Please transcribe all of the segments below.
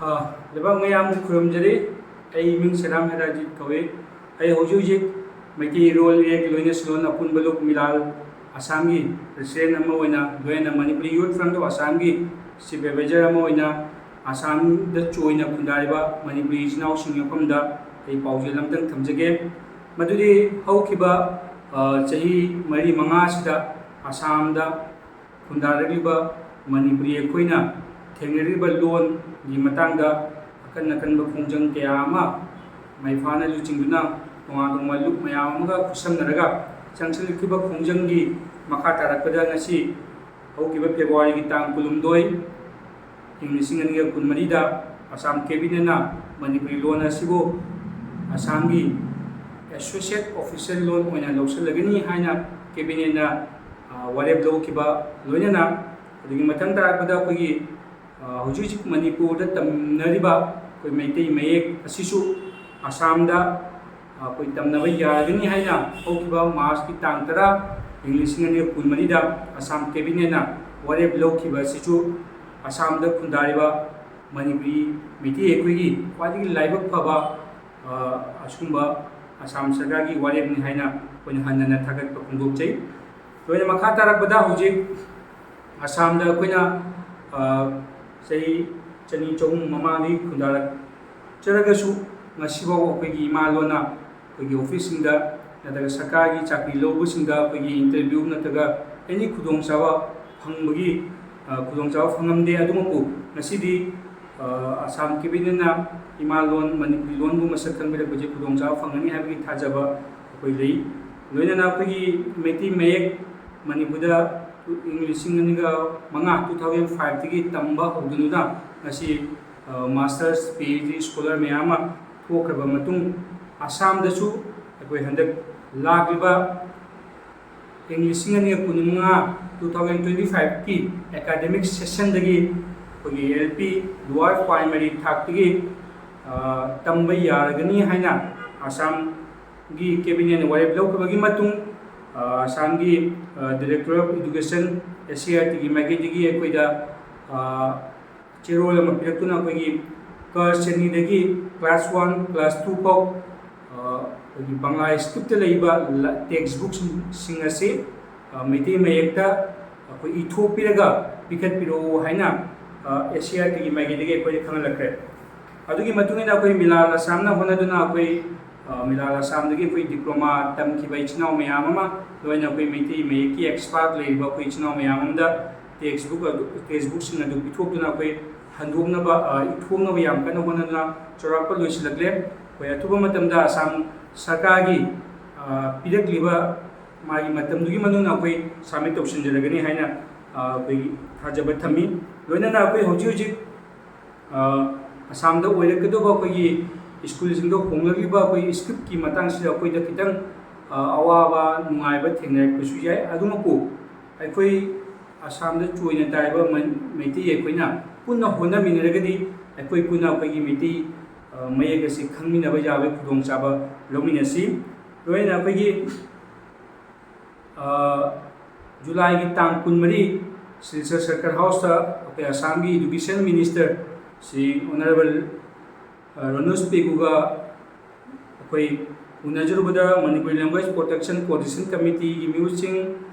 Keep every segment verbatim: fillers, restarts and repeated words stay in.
ꯑ, ꯂꯩꯕꯥꯛ ꯃꯌꯥꯝꯕꯨ ꯈꯨꯔꯨꯝꯖꯔꯤ꯫ ꯑꯩ ꯃꯤꯡ ꯁꯦꯔꯥꯝ ꯍꯦꯔꯥꯖꯤꯠ ꯀꯧꯏ꯫ ꯑꯩ ꯍꯧꯖꯤꯛ ꯍꯧꯖꯤꯛ ꯃꯩꯇꯩꯔꯣꯜ ꯏꯌꯦꯛ ꯂꯣꯏꯅ ꯁꯤꯂꯣꯟ ꯑꯄꯨꯟꯕ ꯂꯨꯞ ꯃꯤꯂꯥꯜ ꯑꯁꯥꯝꯒꯤ president ꯑꯃ ꯑꯣꯏꯅ, ꯂꯣꯏꯅꯅ Manipuri Youth Front of Assam ꯒꯤ chief advisor ꯑꯃ ꯑꯣꯏꯅ ꯑꯁꯥꯝꯗ ꯆꯣꯏꯅ ꯈꯨꯟꯗꯥꯔꯤꯕ ꯃꯅꯤꯄꯨꯔꯤ ꯏꯆꯤꯟ ꯏꯅꯥꯎꯁꯤꯡꯒꯤ ꯃꯐꯝꯗ ꯑꯩ ꯄꯥꯎꯖꯦꯜ ꯑꯃꯇꯪ ꯊꯝꯖꯒꯦ꯫ ꯃꯗꯨꯗꯤ ꯍꯧꯈꯤꯕ, ꯑ, ꯆꯍꯤ ꯃꯔꯤ ꯃꯉꯥꯁꯤꯗ ꯑꯁꯥꯝꯗ ꯈꯨꯟꯗꯥꯔꯛꯂꯤꯕ ꯃꯅꯤꯄꯨꯔꯤ ꯑꯩꯈꯣꯏꯅ ꯊꯦꯡꯅꯔꯤꯕ ꯂꯣꯟꯒꯤ ꯃꯇꯥꯡꯗ ꯑꯀꯟ ꯑꯀꯟꯕ ꯈꯣꯡꯖꯪ ꯀꯌꯥ ꯑꯃ ꯃꯩꯐꯥꯅ ꯂꯨꯆꯤꯡꯗꯨꯅ ꯇꯣꯉꯥꯟ ꯇꯣꯉꯥꯟꯕ ꯂꯨꯞ ꯃꯌꯥꯝ ꯑꯃꯒ ꯈꯨꯠꯁꯝꯅꯔꯒ ꯆꯪꯁꯤꯜꯂꯛꯈꯤꯕ ꯈꯣꯡꯖꯪꯒꯤ ꯃꯈꯥ ꯇꯥꯔꯛꯄꯗ ꯉꯁꯤ ꯍꯧꯈꯤꯕ February ꯒꯤ ꯇꯥꯡ ꯀꯨꯟꯍꯨꯝꯗꯣꯏ, ꯏꯪ ꯂꯤꯁꯤꯡ ꯑꯅꯤꯒ ꯀꯨꯟꯃꯔꯤꯗ ꯑꯁꯥꯝ cabinet ꯅ ꯃꯅꯤꯄꯨꯔꯤ ꯂꯣꯟ ꯑꯁꯤꯕꯨ ꯑꯁꯥꯝꯒꯤ associate official ꯂꯣꯟ ꯑꯣꯏꯅ ꯂꯧꯁꯤꯜꯂꯒꯅꯤ ꯍꯥꯏꯅ cabinet ꯅ, ꯑ, ꯋꯥꯔꯦꯞ ꯂꯧꯈꯤꯕ ꯂꯣꯏꯅꯅ, ꯑꯗꯨꯒꯤ ꯃꯊꯪ ꯇꯥꯔꯛꯄꯗ ꯑꯩꯈꯣꯏꯒꯤ, ꯑ, ꯍꯧꯖꯤꯛ ꯍꯧꯖꯤꯛ ꯃꯅꯤꯄꯨꯔꯗ ꯇꯝꯅꯔꯤꯕ ꯑꯩꯈꯣꯏ ꯃꯩꯇꯩ ꯃꯌꯦꯛ ꯑꯁꯤꯁꯨ ꯑꯁꯥꯝꯗ, ꯑ, ꯑꯩꯈꯣꯏ ꯇꯝꯅꯕ ꯌꯥꯔꯒꯅꯤ ꯍꯥꯏꯅ ꯍꯧꯈꯤꯕ March ꯀꯤ ꯇꯥꯡ ꯇꯔꯥ, ꯏꯪ ꯂꯤꯁꯤꯡ ꯑꯅꯤꯒ ꯀꯨꯟꯃꯔꯤꯗ ꯑꯁꯥꯝ cabinet ꯅ ꯋꯥꯔꯦꯞ ꯂꯧꯈꯤꯕ ꯑꯁꯤꯁꯨ ꯑꯁꯥꯝꯗ ꯈꯨꯟꯗꯥꯔꯤꯕ ꯃꯅꯤꯄꯨꯔꯤ ꯃꯩꯇꯩ ꯑꯩꯈꯣꯏꯒꯤ ꯈ꯭ꯋꯥꯏꯗꯒꯤ ꯂꯥꯏꯕꯛ ꯐꯕ, ꯑ, ꯑꯁꯤꯒꯨꯝꯕ ꯑꯁꯥꯝ ꯁꯔꯀꯥꯔꯒꯤ ꯋꯥꯔꯦꯞꯅꯤ ꯍꯥꯏꯅ ꯑꯩꯈꯣꯏꯅ ꯍꯟꯅ ꯍꯟꯅ ꯊꯥꯒꯠꯄ ꯐꯣꯡꯗꯣꯛꯆꯩ꯫ ꯂꯣꯏꯅ ꯃꯈꯥ ꯇꯥꯔꯛꯄꯗ ꯍꯧꯖꯤꯛ ꯑꯁꯥꯝꯗ ꯑꯩꯈꯣꯏꯅ, ꯑ, ꯆꯍꯤ ꯆꯅꯤ ꯆꯍꯨꯝ ꯃꯃꯥꯡꯗꯒꯤ ꯈꯨꯟꯗꯥꯔꯛꯆꯔꯒꯁꯨ ꯉꯁꯤꯐꯥꯎ ꯑꯩꯈꯣꯏꯒꯤ ꯏꯃꯥ ꯂꯣꯟꯅ ꯑꯩꯈꯣꯏꯒꯤ office ꯁꯤꯡꯗ ꯅꯠꯇ꯭ꯔꯒ ꯁꯔꯀꯥꯔꯒꯤ ꯆꯥꯀ꯭ꯔꯤ ꯂꯧꯕꯁꯤꯡꯗ ꯑꯩꯈꯣꯏꯒꯤ interview ꯅꯠꯇ꯭ꯔꯒ any ꯈꯨꯗꯣꯡꯆꯥꯕ ꯐꯪꯕꯒꯤ, ꯑ, ꯈꯨꯗꯣꯡꯆꯥꯕ ꯐꯪꯉꯝꯗꯦ꯫ ꯑꯗꯨꯃꯛꯄꯨ ꯉꯁꯤꯗꯤ, ꯑ, ꯑꯁꯥꯝ cabinet ꯅ ꯏꯃꯥ ꯂꯣꯟ ꯃꯅꯤꯄꯨꯔꯤ ꯂꯣꯟꯕꯨ ꯃꯁꯛ ꯈꯪꯕꯤꯔꯛꯄꯁꯦ ꯈꯨꯗꯣꯡꯆꯥꯕ ꯐꯪꯒꯅꯤ ꯍꯥꯏꯕꯒꯤ ꯊꯥꯖꯕ ꯑꯩꯈꯣꯏ ꯂꯩ꯫ ꯂꯣꯏꯅꯅ ꯑꯩꯈꯣꯏꯒꯤ ꯃꯩꯇꯩ ꯃꯌꯦꯛ ꯃꯅꯤꯄꯨꯔꯗ ꯏꯪ ꯂꯤꯁꯤꯡ ꯑꯅꯤꯒ ꯃꯉꯥ, two thousand five ꯗꯒꯤ ꯇꯝꯕ ꯍꯧꯗꯨꯅ ꯉꯁꯤ, ꯑ, masters, PhD scholar ꯃꯌꯥꯝ ꯑꯃ ꯊꯣꯛꯈ꯭ꯔꯕ ꯃꯇꯨꯡ ꯑꯁꯥꯝꯗꯁꯨ ꯑꯩꯈꯣꯏ ꯍꯟꯗꯛ ꯂꯥꯛꯂꯤꯕ ꯏꯪ ꯂꯤꯁꯤꯡ ꯑꯅꯤꯒ ꯀꯨꯟꯃꯉꯥ, two thousand twenty five ꯀꯤ academic session ꯗꯒꯤ ꯑꯩꯈꯣꯏꯒꯤ LP, lower primary ꯊꯥꯛꯇꯒꯤ, ꯑ, ꯇꯝꯕ ꯌꯥꯔꯒꯅꯤ ꯍꯥꯏꯅ ꯑꯁꯥꯝꯒꯤ cabinet ꯅ ꯋꯥꯔꯦꯞ ꯂꯧꯈꯤꯕꯒꯤ ꯃꯇꯨꯡ, ꯑ, ꯑꯁꯥꯝꯒꯤ, ꯑ, Director of Education, SCERT ꯒꯤ ꯃꯥꯏꯀꯩꯗꯒꯤ ꯑꯩꯈꯣꯏꯗ, ꯑ, ꯆꯦꯔꯣꯜ ꯑꯃ ꯄꯤꯔꯛꯇꯨꯅ ꯑꯩꯈꯣꯏꯒꯤ ꯀ ꯁ꯭ꯔꯦꯅꯤꯗꯒꯤ class one, class two ꯐꯥꯎ, ꯑ, ꯑꯩꯈꯣꯏꯒꯤ ꯕꯪꯂꯥ script ꯇ ꯂꯩꯕ ꯂ-, text book ꯁꯤꯡ, ꯁꯤꯡ ꯑꯁꯤ, ꯑ, ꯃꯩꯇꯩ ꯃꯌꯦꯛꯇ ꯑꯩꯈꯣꯏ ꯏꯊꯣꯛꯄꯤꯔꯒ ꯄꯤꯈꯠꯄꯤꯔꯛꯎ ꯍꯥꯏꯅ, ꯑ, A C R T ꯒꯤ ꯃꯥꯏꯀꯩꯗꯒꯤ ꯑꯩꯈꯣꯏꯗ ꯈꯪꯍꯜꯂꯛꯈ꯭ꯔꯦ꯫ ꯑꯗꯨꯒꯤ ꯃꯇꯨꯡ ꯏꯟꯅ ꯑꯩꯈꯣꯏ ꯃꯤꯂꯥꯜ ꯑꯁꯥꯝꯅ ꯍꯣꯠꯅꯗꯨꯅ ꯑꯩꯈꯣꯏ, ꯑ, ꯃꯤꯂꯥꯜ ꯑꯁꯥꯝꯗꯒꯤ ꯑꯩꯈꯣꯏ diploma ꯇꯝꯈꯤꯕ ꯏꯆꯤꯟ ꯏꯅꯥꯎ ꯃꯌꯥꯝ ꯑꯃ, ꯂꯣꯏꯅ ꯑꯩꯈꯣꯏ ꯃꯩꯇꯩ ꯃꯌꯦꯛꯀꯤ expert ꯂꯩꯔꯤꯕ ꯑꯩꯈꯣꯏ ꯏꯆꯤꯟ ꯏꯅꯥꯎ ꯃꯌꯥꯝ ꯑꯃꯗ text book ꯑꯗꯨ, text book ꯁꯤꯡ ꯑꯗꯨ ꯄꯤꯊꯣꯛꯇꯨꯅ ꯑꯩꯈꯣꯏ ꯍꯟꯗꯣꯛꯅꯕ, ꯑ, ꯏꯊꯣꯛꯅꯕ ꯌꯥꯝ ꯀꯟꯅ ꯍꯣꯠꯅꯗꯨꯅ ꯆꯥꯎꯔꯥꯛꯄ ꯂꯣꯏꯁꯤꯜꯂꯛꯂꯦ꯫ ꯑꯩꯈꯣꯏ ꯑꯊꯨꯕ ꯃꯇꯝꯗ ꯑꯁꯥꯝ ꯁꯔꯀꯥꯔꯒꯤ, ꯑ, ꯄꯤꯔꯛꯂꯤꯕ ꯃꯥꯒꯤ ꯃꯇꯝꯗꯨꯒꯤ ꯃꯅꯨꯡꯗ ꯑꯩꯈꯣꯏ submit ꯇꯧꯁꯤꯟꯖꯔꯒꯅꯤ ꯍꯥꯏꯅ, ꯑ, ꯑꯩꯈꯣꯏꯒꯤ ꯊꯥꯖꯕ ꯊꯝꯃꯤ꯫ ꯂꯣꯏꯅꯅ ꯑꯩꯈꯣꯏ ꯍꯧꯖꯤꯛ ꯍꯧꯖꯤꯛ, ꯑ, ꯑꯁꯥꯝꯗ ꯑꯣꯏꯔꯛꯀꯗꯧꯕ ꯑꯩꯈꯣꯏꯒꯤ ꯁ꯭ꯀꯨꯜꯁꯤꯡꯗ ꯍꯣꯡꯂꯛꯂꯤꯕ ꯑꯩꯈꯣꯏꯒꯤ script ꯀꯤ ꯃꯇꯥꯡꯁꯤꯗ ꯑꯩꯈꯣꯏꯗ ꯈꯤꯇꯪ, ꯑ, ꯑꯋꯥꯕ ꯅꯨꯡꯉꯥꯏꯕ ꯊꯦꯡꯅꯔꯛꯄꯁꯨ ꯌꯥꯏ꯫ ꯑꯗꯨꯃꯛꯄꯨ ꯑꯩꯈꯣꯏ ꯑꯁꯥꯝꯗ ꯆꯣꯏꯅ ꯇꯥꯔꯤꯕ ꯃ-, ꯃꯩꯇꯩ ꯑꯩꯈꯣꯏꯅ ꯄꯨꯟꯅ ꯍꯣꯠꯅꯃꯤꯟꯅꯔꯒꯗꯤ ꯑꯩꯈꯣꯏ ꯄꯨꯟꯅ ꯑꯩꯈꯣꯏꯒꯤ ꯃꯩꯇꯩ, ꯑ, ꯃꯌꯦꯛ ꯑꯁꯤ ꯈꯪꯃꯤꯟꯅꯕ ꯌꯥꯕꯒꯤ ꯈꯨꯗꯣꯡꯆꯥꯕ ꯂꯧꯃꯤꯟꯅꯁꯤ꯫ ꯂꯣꯏꯅꯅ ꯑꯩꯈꯣꯏꯒꯤ, ꯑ, ꯖꯨꯂꯥꯏꯒꯤ ꯇꯥꯡ ꯀꯨꯟꯃꯔꯤ ꯁꯤꯜꯆꯔ Circuit House ꯇ ꯑꯩꯈꯣꯏ ꯑꯁꯥꯝꯒꯤ Education Minister ꯁ꯭ꯔꯤ Honourable, ꯑ, ꯔꯣꯅꯣꯖ ꯄꯦꯒꯨꯒ ꯑꯩꯈꯣꯏ ꯎꯅꯖꯔꯨꯕꯗ Manipuri Language Protection Coordination Committee ꯒꯤ ꯃꯤꯑꯣꯏꯁꯤꯡ,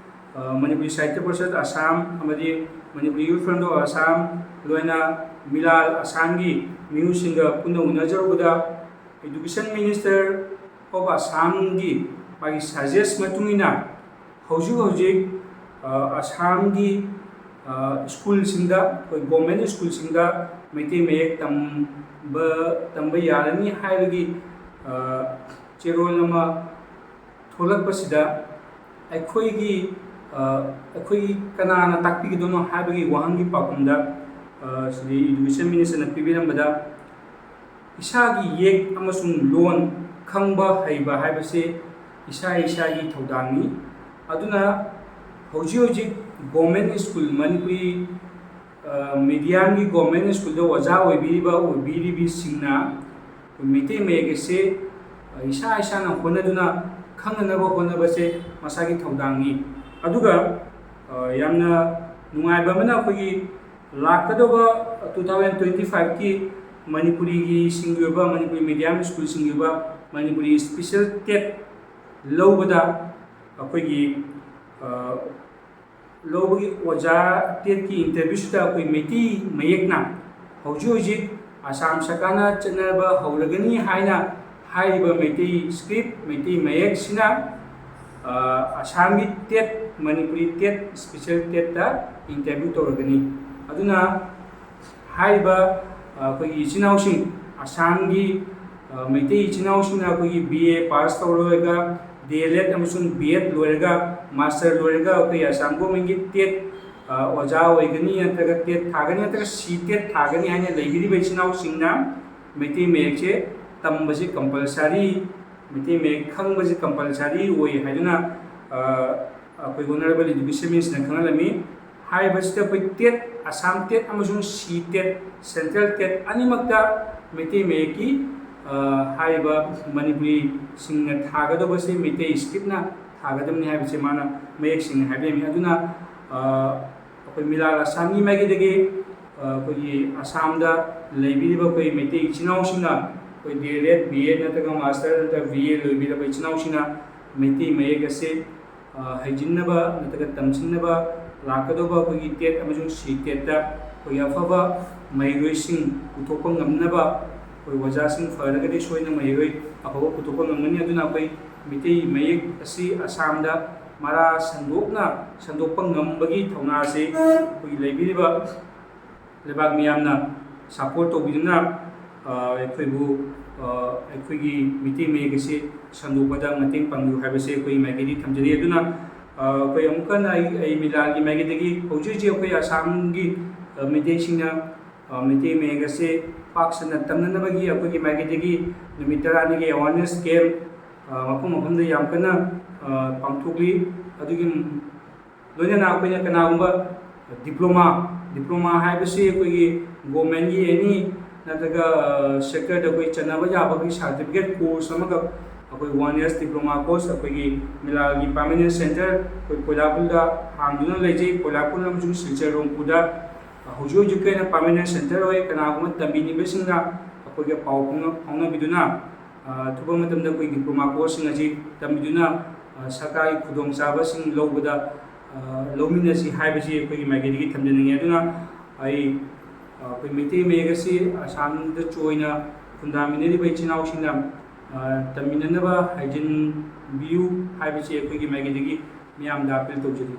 ꯑ, Manipuri Sahitya Parishad Assam ꯑꯃꯗꯤ Manipuri Youth Front of Assam, ꯂꯣꯏꯅ ꯃꯤꯂꯥꯜ ꯑꯁꯥꯝꯒꯤ ꯃꯤꯑꯣꯏꯁꯤꯡꯒ ꯄꯨꯟꯅ ꯎꯅꯖꯔꯨꯕꯗ Education Minister of Assam ꯒꯤ ꯃꯥꯒꯤ suggest ꯃꯇꯨꯡ ꯏꯟꯅ ꯍꯧꯖꯤꯛ ꯍꯧꯖꯤꯛ, ꯑ, ꯑꯁꯥꯝꯒꯤ, ꯑ, ꯁ꯭ꯀꯨꯜꯁꯤꯡꯗ, ꯑꯩꯈꯣꯏ government ꯁ꯭ꯀꯨꯜꯁꯤꯡꯗ ꯃꯩꯇꯩ ꯃꯌꯦꯛ ꯇꯝꯕ, ꯇꯝꯕ ꯌꯥꯔꯅꯤ ꯍꯥꯏꯕꯒꯤ, ꯑ, ꯆꯦꯔꯣꯜ ꯑꯃ ꯊꯣꯛꯂꯛꯄꯁꯤꯗ ꯑꯩꯈꯣꯏꯒꯤ, ꯑ, ꯑꯩꯈꯣꯏꯒꯤ ꯀꯅꯥꯅ ꯇꯥꯛꯄꯤꯒꯗꯣꯏꯅꯣ ꯍꯥꯏꯕꯒꯤ ꯋꯥꯍꯪꯒꯤ ꯄꯥꯎꯈꯨꯝꯗ, ꯑ, ꯁ꯭ꯔꯤ Education Minister ꯅ ꯄꯤꯕꯤꯔꯝꯕꯗ, ꯏꯁꯥꯒꯤ ꯌꯦꯛ ꯑꯃꯁꯨꯡ ꯂꯣꯟ ꯈꯪꯕ ꯍꯩꯕ ꯍꯥꯏꯕꯁꯤ ꯏꯁꯥ ꯏꯁꯥꯒꯤ ꯊꯧꯗꯥꯡꯅꯤ꯫ ꯑꯗꯨꯅ ꯍꯧꯖꯤꯛ ꯍꯧꯖꯤꯛ government school, ꯃꯅꯤꯄꯨꯔꯤ, ꯑ, medium ꯒꯤ government school ꯗ ꯑꯣꯖꯥ ꯑꯣꯏꯕꯤꯔꯤꯕ, ꯑꯣꯏꯕꯤꯔꯤꯕꯤꯁꯤꯡꯅ ꯑꯩꯈꯣꯏ ꯃꯩꯇꯩ ꯃꯌꯦꯛ ꯑꯁꯤ, ꯑ, ꯏꯁꯥ ꯏꯁꯥꯅ ꯍꯣꯠꯅꯗꯨꯅ ꯈꯪꯅꯅꯕ ꯍꯣꯠꯅꯕꯁꯦ ꯃꯁꯥꯒꯤ ꯊꯧꯗꯥꯡꯅꯤ꯫ ꯑꯗꯨꯒ, ꯑ, ꯌꯥꯝꯅ ꯅꯨꯡꯉꯥꯏꯕ ꯑꯃꯅ ꯑꯩꯈꯣꯏꯒꯤ ꯂꯥꯛꯀꯗꯧꯕ two thousand twenty five ꯀꯤ ꯃꯅꯤꯄꯨꯔꯤꯒꯤ ꯁꯤꯡꯒꯤ ꯑꯣꯏꯕ, ꯃꯅꯤꯄꯨꯔꯤ medium school ꯁꯤꯡꯒꯤ ꯑꯣꯏꯕ ꯃꯅꯤꯄꯨꯔꯤ special TET ꯂꯧꯕꯗ ꯑꯩꯈꯣꯏꯒꯤ, ꯑ, ꯂꯧꯕꯒꯤ ꯑꯣꯖꯥ TET ꯀꯤ interview ꯁꯤꯗ ꯑꯩꯈꯣꯏ ꯃꯩꯇꯩ ꯃꯌꯦꯛꯅ ꯍꯧꯖꯤꯛ ꯍꯧꯖꯤꯛ ꯑꯁꯥꯝ ꯁꯔꯀꯥꯔꯅ ꯆꯠꯅꯕ ꯍꯧꯔꯒꯅꯤ ꯍꯥꯏꯅ ꯍꯥꯏꯔꯤꯕ ꯃꯩꯇꯩ script, ꯃꯩꯇꯩ ꯃꯌꯦꯛꯁꯤꯅ, ꯑ, ꯑꯁꯥꯝꯒꯤ TET, Manipuri TET, special TET ꯇ interview ꯇꯧꯔꯒꯅꯤ꯫ ꯑꯗꯨꯅ ꯍꯥꯏꯔꯤꯕ, ꯑ, ꯑꯩꯈꯣꯏꯒꯤ ꯏꯆꯤꯟ ꯏꯅꯥꯎꯁꯤꯡ, ꯑꯁꯥꯝꯒꯤ, ꯑ, ꯃꯩꯇꯩ ꯏꯆꯤꯟ ꯏꯅꯥꯎꯁꯤꯡꯅ ꯑꯩꯈꯣꯏꯒꯤ BA pass ꯇꯧꯔꯒ, DLEd ꯑꯃꯁꯨꯡ BEd ꯂꯣꯏꯔꯒ, master ꯂꯣꯏꯔꯒ ꯑꯩꯈꯣꯏ ꯑꯁꯥꯝ government ꯀꯤ TET, ꯑ, ꯑꯣꯖꯥ ꯑꯣꯏꯒꯅꯤ ꯅꯠꯇ꯭ꯔꯒ TET ꯊꯥꯒꯅꯤ ꯅꯠꯇ꯭ꯔꯒ CTET ꯊꯥꯒꯅꯤ ꯍꯥꯏꯅ ꯂꯩꯕꯤꯔꯤꯕ ꯏꯆꯤꯟ ꯏꯅꯥꯎꯁꯤꯡꯅ ꯃꯩꯇꯩ ꯃꯌꯦꯛꯁꯦ ꯇꯝꯕꯁꯦ compulsory, ꯃꯩꯇꯩ ꯃꯌꯦꯛ ꯈꯪꯕꯁꯦ compulsory ꯑꯣꯏ ꯍꯥꯏꯗꯨꯅ, ꯑ, ꯑꯩꯈꯣꯏ Honourable Education Minister ꯅ ꯈꯪꯍꯜꯂꯝꯃꯤ꯫ ꯍꯥꯏꯔꯤꯕꯁꯤꯗ ꯑꯩꯈꯣꯏ TET, ꯑꯁꯥꯝ TET ꯑꯃꯁꯨꯡ CTET, central TET ꯑꯅꯤꯃꯛꯇ ꯃꯩꯇꯩ ꯃꯌꯦꯛꯀꯤ, ꯑ, ꯍꯥꯏꯔꯤꯕ ꯃꯅꯤꯄꯨꯔꯤꯁꯤꯡꯅ ꯊꯥꯒꯗꯧꯕꯁꯦ ꯃꯩꯇꯩ script ꯅ ꯊꯥꯒꯗꯕꯅꯤ ꯍꯥꯏꯕꯁꯦ ꯃꯥꯅ ꯃꯌꯦꯛ ꯁꯦꯡꯅ ꯍꯥꯏꯕꯤꯔꯝꯃꯤ꯫ ꯑꯗꯨꯅ, ꯑ, ꯑꯩꯈꯣꯏ ꯃꯤꯂꯥꯜ ꯑꯁꯥꯝꯒꯤ ꯃꯥꯏꯀꯩꯗꯒꯤ, ꯑ, ꯑꯩꯈꯣꯏꯒꯤ ꯑꯁꯥꯝꯗ ꯂꯩꯕꯤꯔꯤꯕ ꯑꯩꯈꯣꯏ ꯃꯩꯇꯩ ꯏꯆꯤꯟ ꯏꯅꯥꯎꯁꯤꯡꯅ ꯑꯩꯈꯣꯏ DLEd, BEd ꯅꯠꯇ꯭ꯔꯒ master ꯅꯠꯇ꯭ꯔꯒ BA ꯂꯣꯏꯕꯤꯔꯕ ꯏꯆꯤꯟ ꯏꯅꯥꯎꯁꯤꯡꯅ ꯃꯩꯇꯩ ꯃꯌꯦꯛ ꯑꯁꯦ, ꯑ, ꯍꯩꯖꯤꯟꯅꯕ ꯅꯠꯇ꯭ꯔꯒ ꯇꯝꯁꯤꯟꯅꯕ ꯂꯥꯛꯀꯗꯧꯕ ꯑꯩꯈꯣꯏꯒꯤ TET ꯑꯃꯁꯨꯡ CTET ꯇ ꯑꯩꯈꯣꯏꯒꯤ ꯑꯐꯕ ꯃꯍꯩꯔꯣꯏꯁꯤꯡ ꯄꯨꯊꯣꯛꯄ ꯉꯝꯅꯕ ꯑꯩꯈꯣꯏ ꯑꯣꯖꯥꯁꯤꯡ ꯐꯔꯒꯗꯤ ꯁꯣꯏꯗꯅ ꯃꯍꯩꯔꯣꯏ ꯑꯐꯕ ꯄꯨꯊꯣꯛꯄ ꯉꯝꯒꯅꯤ꯫ ꯑꯗꯨꯅ ꯑꯩꯈꯣꯏ ꯃꯩꯇꯩ ꯃꯌꯦꯛ ꯑꯁꯤ ꯑꯁꯥꯝꯗ ꯃꯔꯥ ꯁꯟꯗꯣꯛꯅ ꯁꯟꯗꯣꯛꯄ ꯉꯝꯕꯒꯤ ꯊꯧꯅꯥ ꯑꯁꯤ ꯑꯩꯈꯣꯏꯒꯤ ꯂꯩꯕꯤꯔꯤꯕ ꯂꯩꯕꯥꯛ ꯃꯤꯌꯥꯝꯅ support ꯇꯧꯕꯤꯗꯨꯅ, ꯑ, ꯑꯩꯈꯣꯏꯕꯨ, ꯑ, ꯑꯩꯈꯣꯏꯒꯤ ꯃꯩꯇꯩ ꯃꯌꯦꯛ ꯑꯁꯤ ꯁꯟꯗꯣꯛꯄꯗ ꯃꯇꯦꯡ ꯄꯥꯡꯕꯤꯌꯨ ꯍꯥꯏꯕꯁꯤ ꯑꯩꯈꯣꯏꯒꯤ ꯃꯥꯏꯀꯩꯗꯒꯤ ꯊꯝꯖꯔꯤ꯫ ꯑꯗꯨꯅ, ꯑ, ꯑꯩꯈꯣꯏ ꯑꯃꯨꯛꯀ ꯍꯟꯅ ꯑꯩ, ꯑꯩ ꯃꯤꯂꯥꯜꯒꯤ ꯃꯥꯏꯀꯩꯗꯒꯤ ꯍꯧꯖꯤꯛ ꯍꯧꯖꯤꯛ ꯑꯩꯈꯣꯏ ꯑꯁꯥꯝꯒꯤ, ꯑ, ꯃꯩꯇꯩꯁꯤꯡꯅ, ꯑ, ꯃꯩꯇꯩ ꯃꯌꯦꯛ ꯑꯁꯤ ꯄꯥꯛ ꯁꯟꯅ ꯇꯝꯅꯅꯕꯒꯤ ꯑꯩꯈꯣꯏꯒꯤ ꯃꯥꯏꯀꯩꯗꯒꯤ ꯅꯨꯃꯤꯠ ꯇꯔꯥꯅꯤꯒꯤ awareness camp, ꯑ, ꯃꯐꯝ ꯃꯐꯝꯗ ꯌꯥꯝ ꯀꯟꯅ, ꯑ, ꯄꯥꯡꯊꯣꯛꯂꯤ꯫ ꯑꯗꯨꯒꯤ ꯂꯣꯏꯅꯅ ꯑꯩꯈꯣꯏꯅ ꯀꯅꯥꯒꯨꯝꯕ diploma, diploma ꯍꯥꯏꯕꯁꯤ ꯑꯩꯈꯣꯏꯒꯤ government ꯀꯤ any ꯅꯠꯇ꯭ꯔꯒ, ꯑ, sector ꯗ ꯑꯩꯈꯣꯏ ꯆꯟꯅꯕ ꯌꯥꯕꯒꯤ certificate course ꯑꯃꯈꯛ ꯑꯩꯈꯣꯏ one years diploma course ꯑꯩꯈꯣꯏꯒꯤ ꯃꯤꯂꯥꯜꯒꯤ permanent centre ꯑꯩꯈꯣꯏ ꯀꯣꯏꯂꯥꯄꯨꯔꯗ ꯍꯥꯡꯗꯨꯅ ꯂꯩꯖꯩ꯫ ꯀꯣꯏꯂꯥꯄꯨꯔ ꯑꯃꯁꯨꯡ ꯁꯤꯜꯆꯔ ꯔꯣꯡꯄꯨꯔꯗ, ꯍꯧꯖꯤꯛ ꯍꯧꯖꯤꯛꯀꯤ ꯑꯣꯏꯅ permanent centre ꯑꯣꯏ, ꯀꯅꯥꯒꯨꯝꯕ ꯇꯝꯕꯤꯅꯤꯡꯕꯁꯤꯡꯅ ꯑꯩꯈꯣꯏꯒ ꯄꯥꯎ ꯐꯥꯎꯅ-, ꯐꯥꯎꯅꯕꯤꯗꯨꯅ, ꯑ, ꯑꯊꯨꯕ ꯃꯇꯝꯗ ꯑꯩꯈꯣꯏ diploma courseꯁꯤꯡ ꯑꯁꯤ ꯇꯝꯕꯤꯗꯨꯅ, ꯑ, ꯁꯔꯀꯥꯔꯒꯤ ꯈꯨꯗꯣꯡꯆꯥꯕꯁꯤꯡ ꯂꯧꯕꯗ, ꯑ, ꯂꯧꯃꯤꯟꯅꯁꯤ ꯍꯥꯏꯕꯁꯤ ꯑꯩꯈꯣꯏꯒꯤ ꯃꯥꯏꯀꯩꯗꯒꯤ ꯊꯝꯖꯅꯤꯡꯉꯤ꯫ ꯑꯗꯨꯅ ꯑꯩ, ꯑ, ꯑꯩꯈꯣꯏ ꯃꯩꯇꯩ ꯃꯌꯦꯛ ꯑꯁꯤ ꯑꯁꯥꯝꯗ ꯆꯣꯏꯅ ꯈꯨꯟꯗꯥꯃꯤꯟꯅꯔꯤꯕ ꯏꯆꯤꯟ ꯏꯅꯥꯎꯁꯤꯡꯅ, ꯑ, ꯇꯝꯃꯤꯟꯅꯅꯕ ꯍꯥꯏꯖꯤꯟꯕꯤꯌꯨ ꯍꯥꯏꯕꯁꯤ ꯑꯩꯈꯣꯏꯒꯤ ꯃꯥꯏꯀꯩꯗꯒꯤ ꯃꯤꯌꯥꯝꯗ appeal ꯇꯧꯖꯔꯤ꯫